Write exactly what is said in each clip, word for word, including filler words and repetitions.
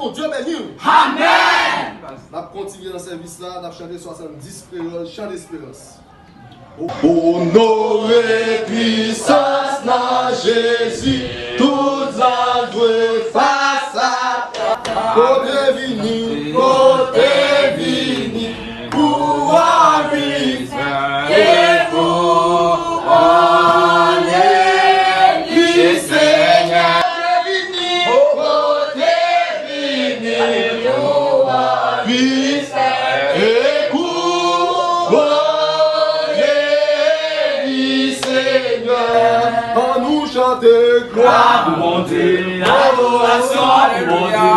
Bondye beni w. Amèn. N ap kontinye nan sèvis la, n ap chante swasanndis kreyòl, chan desperans. Onore pwisans nan Jezi, tout zan dwe fas a. Kote vini, kote vini, pou glwa, e pou onè li, Senyè. Kote vini, pou glwa, e pou onè li, Senyè. Ann nou chante glwa pou Bondye, adorasyon pou Bondye.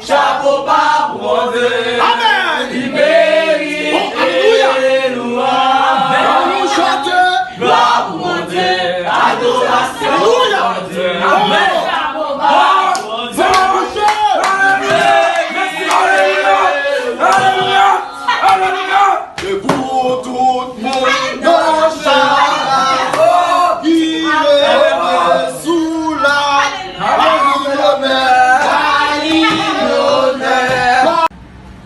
Chapo ba pou Bondye. Amèn. Li merite louanj. Ann nou chante. Glwa pou Bondye. Adorasyon pou Bondye. Amèn. Chapo ba pou Bondye. Alelouya. Alelouya. Alelouya. E pou tout moun nan syèl la ki rete sou la, ba li lonè, ba li lonè.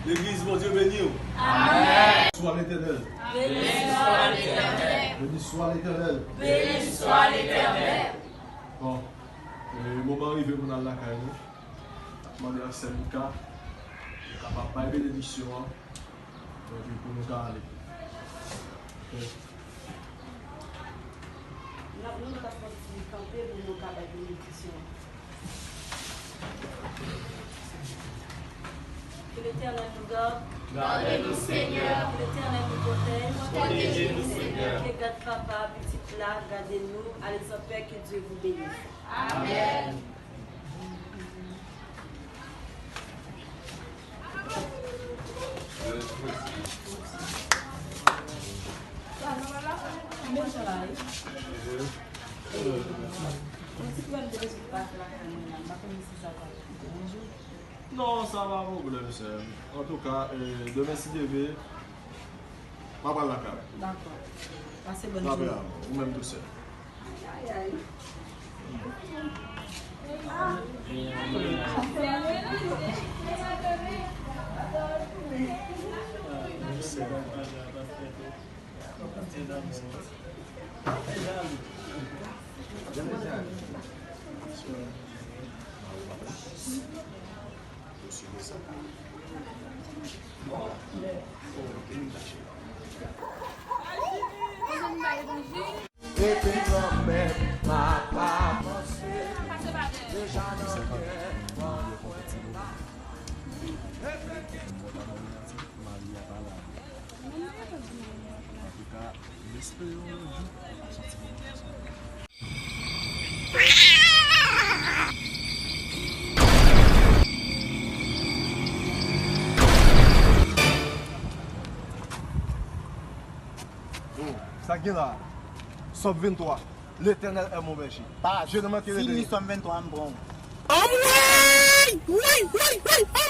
Legliz, Bondye beni w. Amèn. Beni swa Letènèl. Beni swa Letènèl. Beni swa Letènèl. Beni swa Letènèl. Bon, e, moman rive pou n al lakay nou. N ap mande ak sè Mika pou kapab bay benediksyon an. Epi pou nou ka ale. N ap, nou ta fè yon ti kanpe pou nou ka bay benediksyon. Que l'Éternel nous garde. Gardez-nous, Seigneur. Que l'Éternel nous protège. Protégez-nous, Seigneur. Que garde papa, pitit la, gade nou. Allez en paix, que Dieu vous bénisse. Amèn. Non, sa pa pwoblèm, sè m. Antouka, e, demen, si Dye vle, m ap al lakay. Dakò. Pase bòn jounen. Ou menm tou, sè. Epi kanmenm, m ap avanse. Deja nan kè mwen, mwen la. Mari a pa la. Antouka, m espere yon lòt jou, m ap santi mwen konsa. Oh, sa k gen la? Sòm venntwa. L'Éternel est mon berger. Je ne manquerai de rien. Si li Sòm venntwa, m pran w. Oh, wi! Wi, wi, wi!